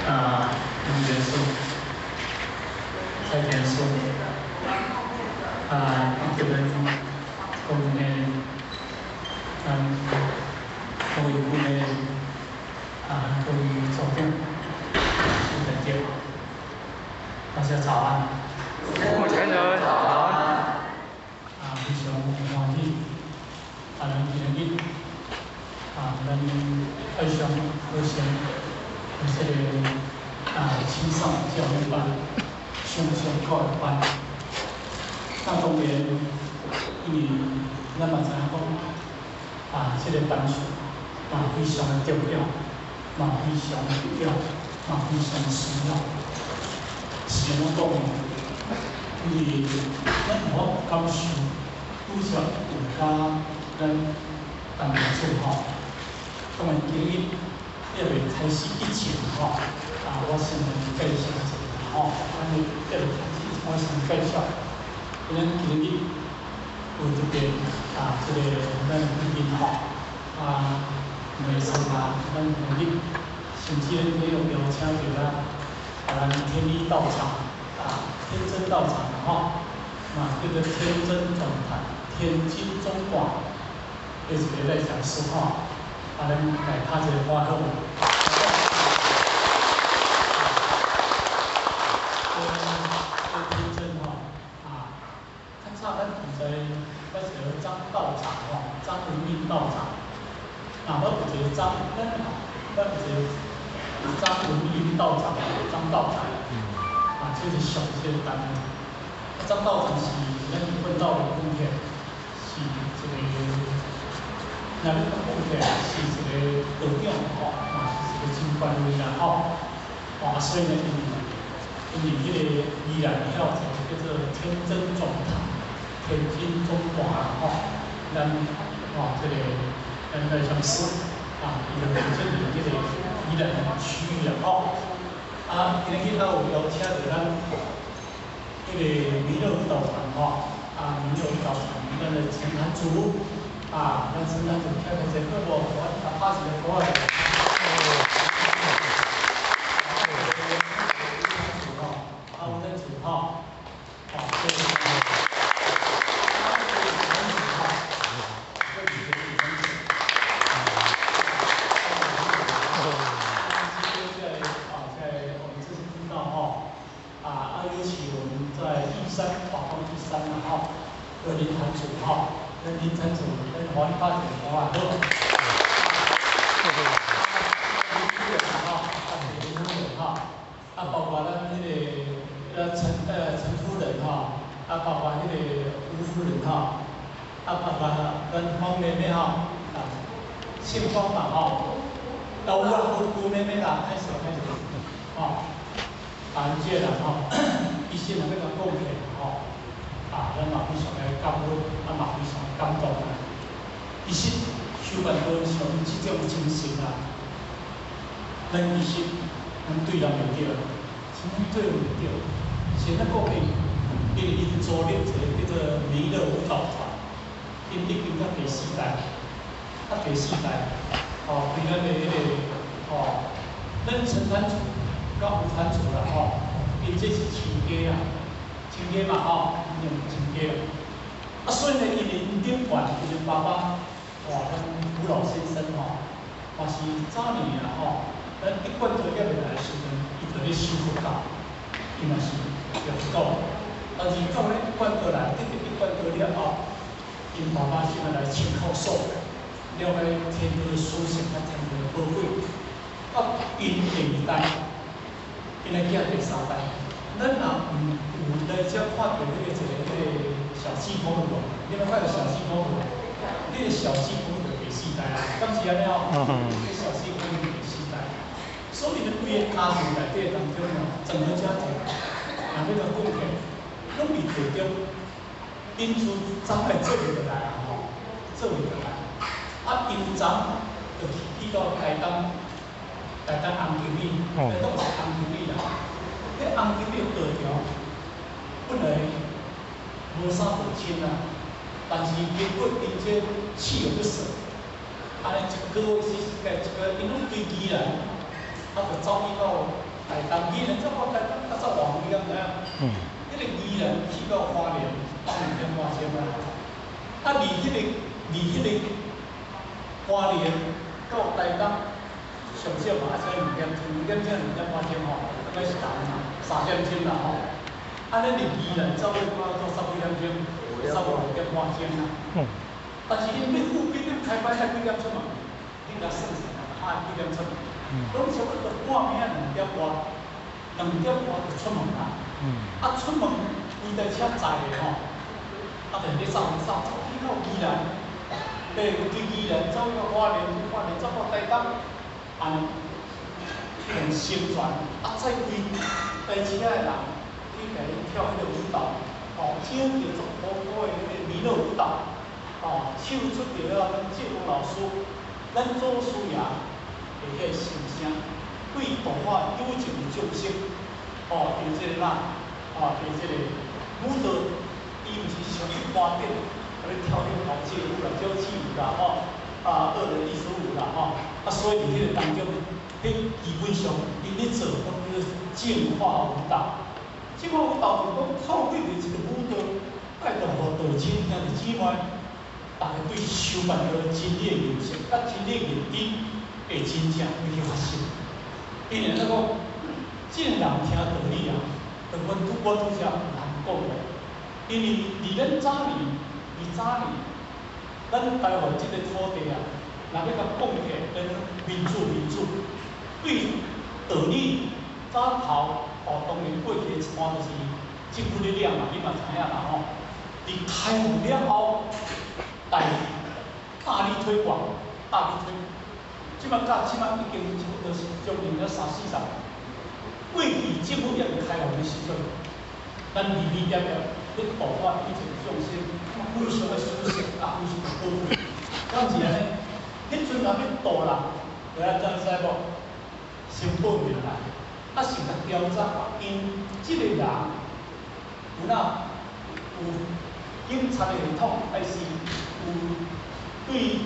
啊，林元素，蔡天素，啊，这边讲的，咱各位部的啊，各位组長、副隊長，大家早安。目前人早安。啊，非常歡喜，啊，咱今日啊，咱愛上好先這個啊青少年教育班、雙雙教育班。那當然，因為咱嘛知影講，啊，這個班數嘛非常的重要，嘛非常的必要，嘛非常的需要。是按怎講呢？因為咱有法感受，拄則有佮咱陳壇主吼，當然今日還未開始以前吼，啊，我先來介紹一下吼，咱還未開始，我先介紹，咱今日有特別啊，這個咱貴賓吼，啊，袂參加咱今日，甚至咱有邀請著咱，啊，咱天一道場啊，天真道場吼，嘛叫做天真總壇、天津總館的一個內講師吼，啊，咱來拍一個鼓好無？這天真吼，啊，較早咱現在我一個張道長吼，張文明道長，啊，我有一個張，咱咱有一個張文明道長，張道長，啊，這是上這個單位。啊，張道長是咱奮鬥的貢獻，是一個，若欲講起來是一個道長吼，嘛是一個真權威啦吼。啊，所以呢，因為彼個宜蘭遐有一個叫做天真總壇、天津總館吼，咱吼這個咱內講師啊，伊就負責佇這個宜蘭區域啦吼。啊，今日還有邀請著咱彼個彌勒舞蹈團吼，啊，彌勒舞蹈團咱的陳壇主，啊，咱陳壇主徛起來好無？我拍一個鼓來。啊，吳壇主吼，哦，這個。啊，尤其我們在玉山華光玉山嘛吼，有林壇主吼，咱林壇主，咱歡迎拍一個鼓來好。林夫人吼，啊，林夫人吼，啊，包括咱彼個陳夫人吼，啊，包括彼個吳夫人吼，啊，包括咱方妹妹吼，啊，姓方嘛吼，有啊，有吳妹妹啦，歹勢歹勢，吼。啊，這個人吼，其實若欲共講起來吼，啊，咱嘛非常的感恩，啊嘛非常的感動啊。其實修辦道像這種精神啊，咱其實咱對人袂著，啥物對人袂著？是咱講起，因為𪜶組織一個叫做彌勒舞蹈團，𪜶已經到第四代，啊第四代，吼，對咱的彼個，吼，咱陳壇主佮吳壇主啦吼，𪜶這是親家啊，親家嘛吼，𪜶兩個親家啊。啊，所以呢，因為𪜶頂懸，𪜶爸爸，哇，咱吳老先生吼，嘛是早年啊吼，咱一貫道猶未來的時陣，伊就咧修佛教，伊嘛是學佛教。但是到咧一貫道來，得著一貫道了後，𪜶爸爸先來親口授，了解天道的屬性佮天道的寶貴。啊，𪜶第二代，𪜶的囝第三代，咱若毋有來遮看著彼個一個彼個小濟公有無？你捌看著小濟公無？彼個小濟公就第四代啊，敢是按呢吼？彼個小濟公就第四代，所以呢，規个家族內底當中哦，整個家族，若欲共講起來，攏佇道中，𪜶自昨來做伙來啊吼，做伙來。啊，𪜶昨就去到台東，台東紅金里，台東是紅金里啦。彼紅金里道場本來無啥道親啊，但是經過𪜶這鍥而不捨，按呢一個月是一個，𪜶攏對宜蘭，啊，就走去到台東，宜蘭走到台東，較走偌遠，你敢知影？彼個宜蘭去到花蓮，2點外鐘啦。啊，離彼個花蓮到台東，上少嘛，才兩點鐘，兩點鐘2點半鐘吼，應該是同啦，3點鐘啦吼。按呢佇宜蘭走去到十幾點鐘，差不多2點半鐘啦。但是𪜶欲赴賓恁開班愛幾點出門？恁共算算啊，愛幾點出門？攏差不多半暝仔兩點外，2點外就出門啦。啊，出門規台車載的吼，啊，就咧走走走去到宜蘭，對，佇宜蘭走到花蓮，花蓮走到台東，按呢用宣傳，啊，載規台車的人去共𪜶跳彼個舞蹈，哦，唱著足好好的彼個彌勒舞蹈，哦，唱出著了咱志工老師，咱祖師爺的彼個心聲，對度化有情的眾生，哦，佇這個哪，哦，佇這個舞蹈，伊毋是像一般頂，啊咧跳彼個交際舞啦、交際舞啦，吼，啊，惡人藝術舞啦，吼，啊，所以佇彼個當中，彼基本上𪜶咧做攏叫做淨化舞蹈。淨化舞蹈就是講透過一個舞蹈，帶動予道親兄弟姊妹，逐家對修辦的真理的認識，佮真理的認知，會真正去發生。因為按怎講，這個人聽道理啊，就阮拄才難講的，因為佇咱早年，佇早年，咱台灣這個土地啊，若欲共講起來，咱民主民主，對道理早頭哦，當然過去一段就是政府咧掠嘛，你嘛知影啦吼。佇開放了後，大大力推廣，大力推，這擺到這擺已經差不多是將近了三四十年。過去政府猶未開放的時陣，咱日日夜夜咧度化一切眾生，非常的舒適啊，非常的寶貴。敢是按呢？彼陣若欲度人，就按怎知無？先報名來，啊，先共調查，𪜶這個人有哪有警察的系統，還是有對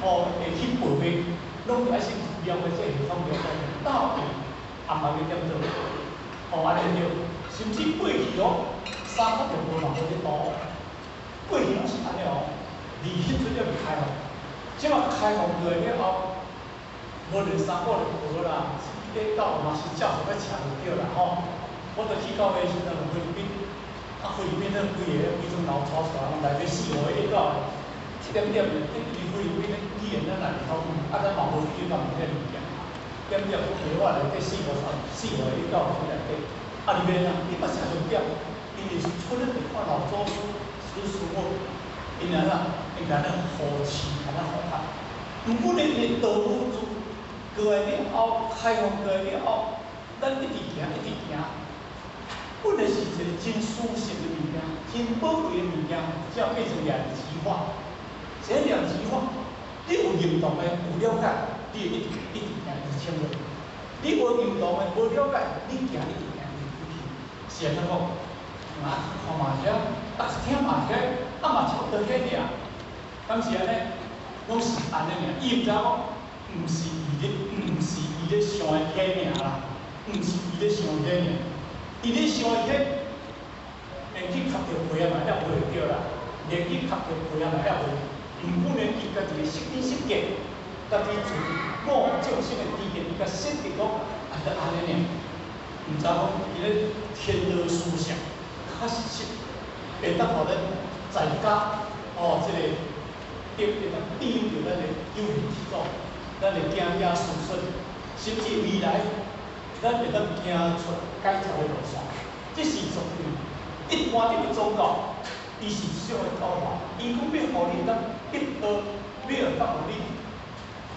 哦會去報備，攏愛先了解這個系統，了解到底安排欲點做，哦，按呢對，甚至過去哦，三國就無嘛無咧度，過去攏是按呢哦，離彼陣猶未開放，這擺開放過了後，無論三國就無啦，一到嘛是照數欲車就對啦吼。我著去到的時陣，菲律賓，啊菲律賓彼規个規幢樓帶出來，內底四五個一到，一點點的，因為菲律賓的語言咱也會曉講，啊咱嘛無去甲問彼物件，點點講話內底四五層，四五個一到去內底，啊裡面啊，你嘛誠重點，因為出咧看老祖師師師母，𪜶按怎，𪜶共咱護持，共咱護法。毋過呢，𪜶道路過來了後，開放過來了後，咱一直行，一直行。本來是一個真殊勝的物件，真寶貴的物件，才變成兩極化。這兩極化，你有認同的，有了解，你會一直一直行，一直衝落。你無認同的，無了解，你行一直行，一直去。是按怎講？啊，看嘛遐，啊聽嘛遐，啊嘛差不多遐爾。敢是按呢？攏是按呢爾。伊毋知影講，毋是伊咧想的遐爾啦，毋是伊咧想的遐爾。伊咧想的遐，連去磕著皮仔嘛，也袂著啦，連去磕著皮仔嘛，也袂。毋過呢，伊家己的識見識見，家己自我眾生的知見，伊共設定講，啊，就按呢爾。毋知講伊咧天道思想，確實是會當予咱在家哦，這個得會當庇佑著咱的有形七祖，咱的囝仔孫孫，甚至未來咱會當行出解脫的路線。這是絕對。一般的宗教，伊是這種的教法，伊講欲予你當得道，欲當予你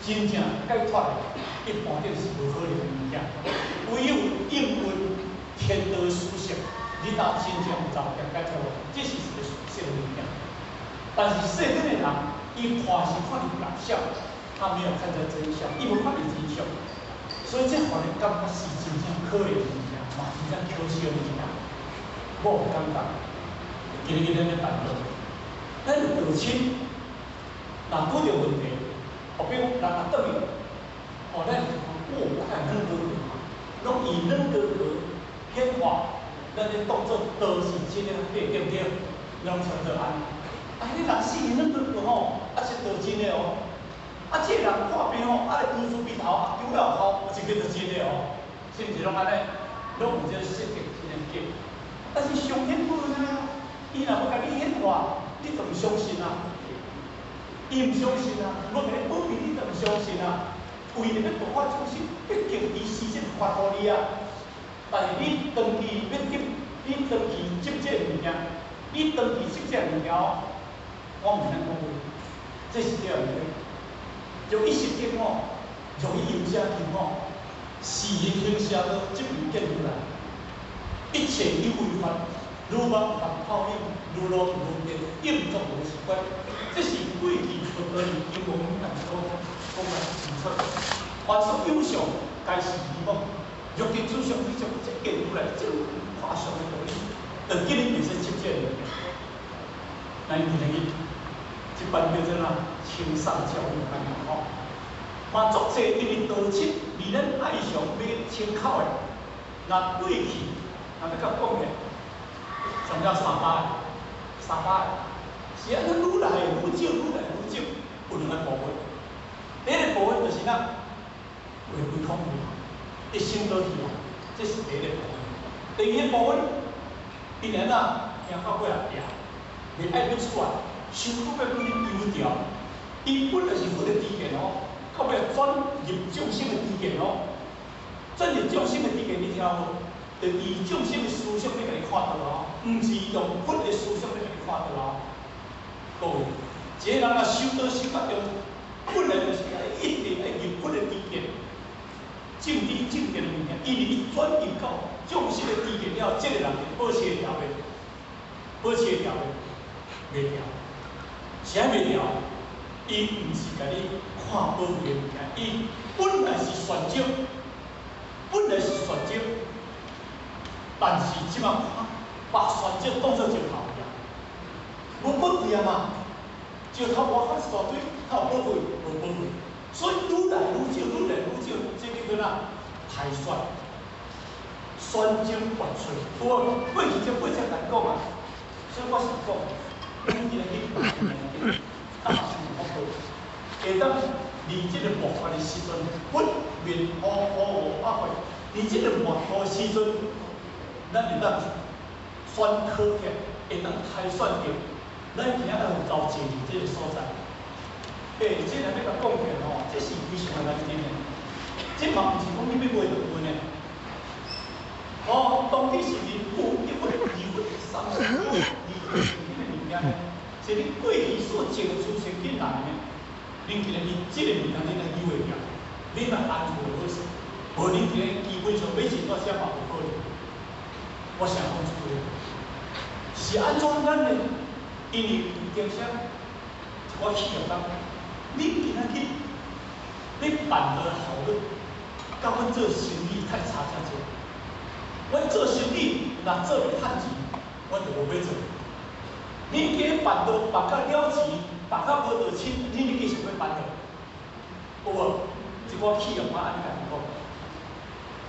真正解脫的，一般的是無可能的物件。唯有應運天道思想，你才真正有查某解脫，這是一個事實的物件。但是世間的人，伊看是看佇表象，他沒有看在真相，伊無看佇真相，所以這予人感覺是真正可憐的物件，嘛真正可惜的物件。我有感覺，今日咱咧辦道，咱的道親，若拄著問題，後壁人若轉去，哦，咱就講，哦，我會軟無攏以兩個格顯化，咱咧當做道是真的，對對不對？攏差不多按呢。啊，彼個人死佇軟膏膏吼，啊是道真的哦。啊，這個人破病吼，啊來拄出鼻頭，啊救了後，啊這叫做真的哦。是毋是攏按呢？攏有這個設定真的假。但是上天無啊，伊若欲共你顯化，你就毋相信啊。伊毋相信啊，我共你保庇，你就毋相信啊。為著欲度化眾生，畢竟伊時節發予你啊。但是你長期欲得，你長期執這個物件，你長期執這個物件哦，我毋通講話，這是對毋對？就一時間吼，容易有遮去吼，事行邪道，這邊見出來，一切有為法，如夢幻泡影，如露如電，應作如是觀。這是過去佛陀佇金剛經內所講來指出，凡所有相，皆是虛妄。若見諸相非相，這見出來，這看相的道理，就叫你袂使執這個物件。咱今日這般叫做哪？清掃教育安呢吼。嘛足濟因為盜竊，離咱愛上買清口的，若過去，若欲共講的，什麼叫三百個？三百個是按呢愈來愈少，愈來愈少，有兩个部分。第一个部分就是咱話歸空去，一生倒去啊，這是第一个部分。第二个部分，伊會按怎聽到尾仔拚，袂愛欲出來，傷苦欲予你丟掉。伊本來是佛的知見哦，到尾轉入眾生的知見哦，轉入眾生的知見，你聽無？就以眾生的思想欲共你看到哦，毋是用佛的思想欲共你看到哦。各位，一個人若修道修到中，本來就是愛一定愛入佛的知見，正知正見的物件，因為伊轉入到眾生的知見了，這個人會保持會牢袂？保持會牢袂？袂牢，啥袂牢？伊毋是共你看寶貴的物件，伊本來是善招，本來是善招，但是這擺看把善招當做石頭爾，無寶貴啊嘛。石頭外口一大堆，較有寶貴？無寶貴。所以愈來愈少，愈來愈少，這叫做哪？篩選，選精拔萃。有無？過去這八節來講啊，所以我是講，咱今日去啊，是有福報，會當佇這個末法的時陣，佛滅苦苦無百歲。佇這個末法時陣，咱會當選考起來，會當篩選著。咱今仔日有夠坐佇這個所在，欸，這若欲共講起來吼，這是非常的難得的。這嘛毋是講你欲買就有的。哦，當彼時陣有一佛、二佛、三佛、二佛彼个物件呢，是你過去所種的出生進來的。恁今日伊這个物件，恁來記會牢，恁來安撫就好勢。無恁今日基本上欲進到遮嘛無可能。我想講出來，是按怎咱呢？因為有經啥一寡企業家，恁今仔去咧辦的效率，佮阮做生意太差遮濟。阮做生意若做袂趁錢，阮就無欲做。恁今日辦道辦甲了錢，辦甲無著親，恁繼續欲辦道？有無？一寡企業家按呢共講，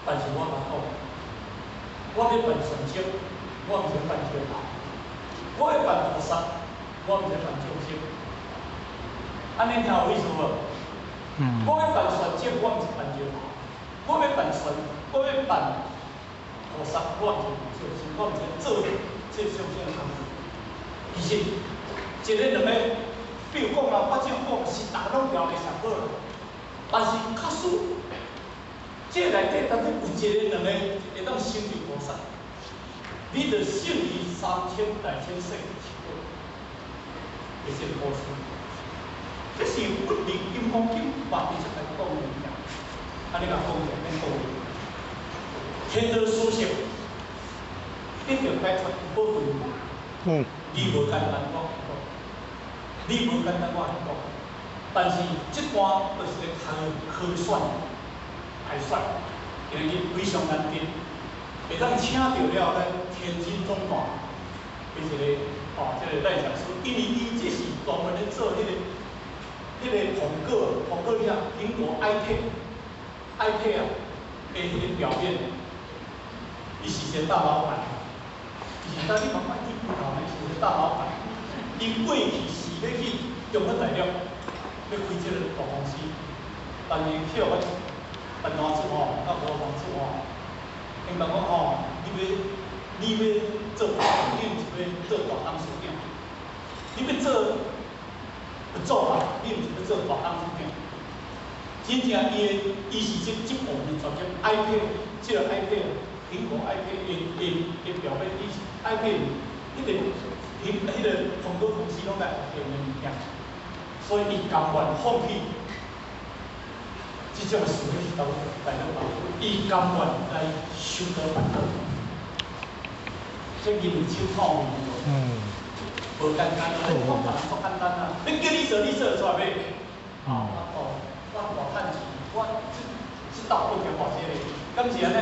但是我共講，我欲辦善招，我毋是辦石頭。我欲辦菩薩，我毋是辦眾生。按呢聽有意思無？我欲辦善招，我毋是辦石頭。我欲辦善，我欲辦菩薩，我毋是辦眾生，我毋是做這眾生的工作。其實，一个兩個，比如講啦，我這樣講是逐个攏牢的上好啦。但是假使這內底當中有一个兩個會當成就菩薩，你就勝於三千大千世界的這個故事。這是佛佇金剛經嘛直接來講的物件。按呢共講者免講。天道殊勝，得著解脫寶貴無？你無簡單，我講，你無簡單，我講。但是這段就是咧考考選、海選，今日非常難得，會當請著了咱天津中大的一個哦，這個賴講師，因為伊這是專門咧做彼個蘋果，蘋果你啊，蘋果 iPad，iPad 啊，的彼个表面，伊是一个大老板，伊是当你慢慢去骨头，伊是一个大老板。伊过去是欲去中国大陆，欲开這个大公司，但是去予辦單子吼，佮無單子吼，𪜶問講吼，你欲做大，你毋是欲做大董事長，你欲做做啊，你毋是欲做大董事長。真正伊的，伊是這部分專業，iPad，這个 iPad，蘋果 iPad 的表面，伊是 iPad，彼个蘋彼个蘋果公司攏來用的物件，所以伊甘願放棄這種事業去到大陸，伊甘願來修道辦道，這因為手透明無？無簡單啊！你講別人足簡單啊！你叫你做，你做會出來袂？啊，我我大趁錢，我這道不行偌濟个，敢是按呢？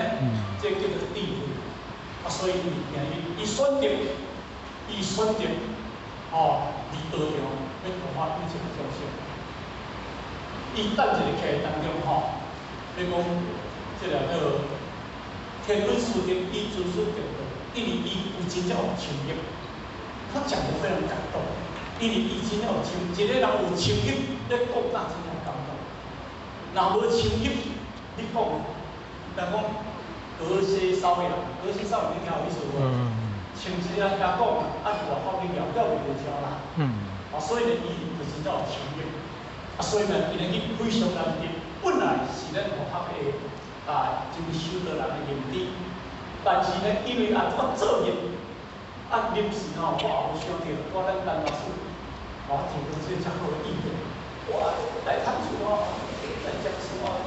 這叫做智慧。啊，所以伊伊伊選擇，伊選擇，吼，佇道場欲度化一切眾生。伊等一下起來當中吼，欲講這個叫天倫師德，以尊師得道，因為伊有真正有深入，他講得非常感動，因為伊真正有深，一個人有深入，咧講甲真正感動。若無深入，你講，人講隔靴搔癢，隔靴搔癢，你聽有意思無？像一個人遐講，啊，外口去聊，釣袂著鸟啦。啊，所以呢，伊就真正有深入。啊，所以呢，今日非常難得，本來是咱學校的啊，這個修道人的認知，但是呢，因為啊，我做業，啊，臨時吼，我也無想著，我咱陳老師，我提出這個遮好的意見，我來探索哦，來接觸哦，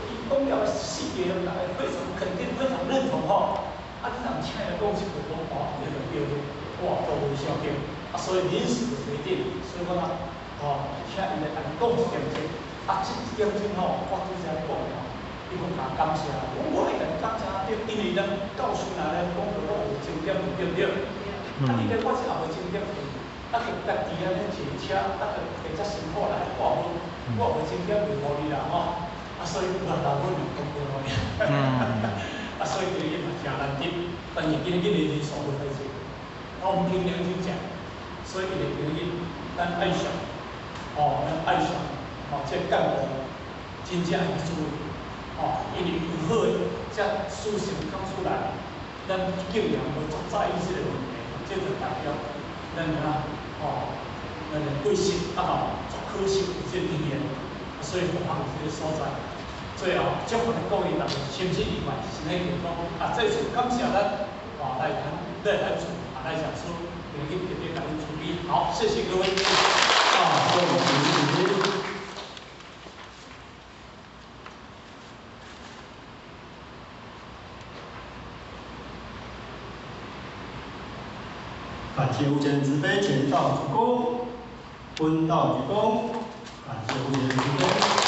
伊講了四個人，大家非常肯定，非常認同吼。啊，你若請伊來講一句講話，你就對了，我都無想著，啊，所以臨時的決定，所以我啊，吼，請伊來共講一點鐘，啊，這一點鐘吼，我拄才講吼，伊講共感謝，我愛共感謝對，因為咱教授若來講著攏有重點，對毋對？啊，你咧我這也無重點去，啊，就家己按呢坐車，啊，就會遮辛苦來，我無鐘點袂予你啦吼，啊，所以有人鬧阮就講過咯。啊，所以這個嘛誠難得，但是今日的人數無太濟，我們憑良心講，所以今日咱愛上，哦，咱愛上，哦，這個幹部真正愛注意，哦，因為有好的這事實講出來，咱竟然無足在意這個問題，這就代表咱啊，哦，咱的過失啊嘛，足可惜有這個經驗，所以學校這個所在。最後，祝福各位大家身心愉快，身體健康。啊，這次感謝咱啊來談來來主啊來講書，今日特別感恩慈悲。好，謝謝各位。啊，恭喜。感謝無間慈悲前道主公，本道主公，感謝無間慈悲。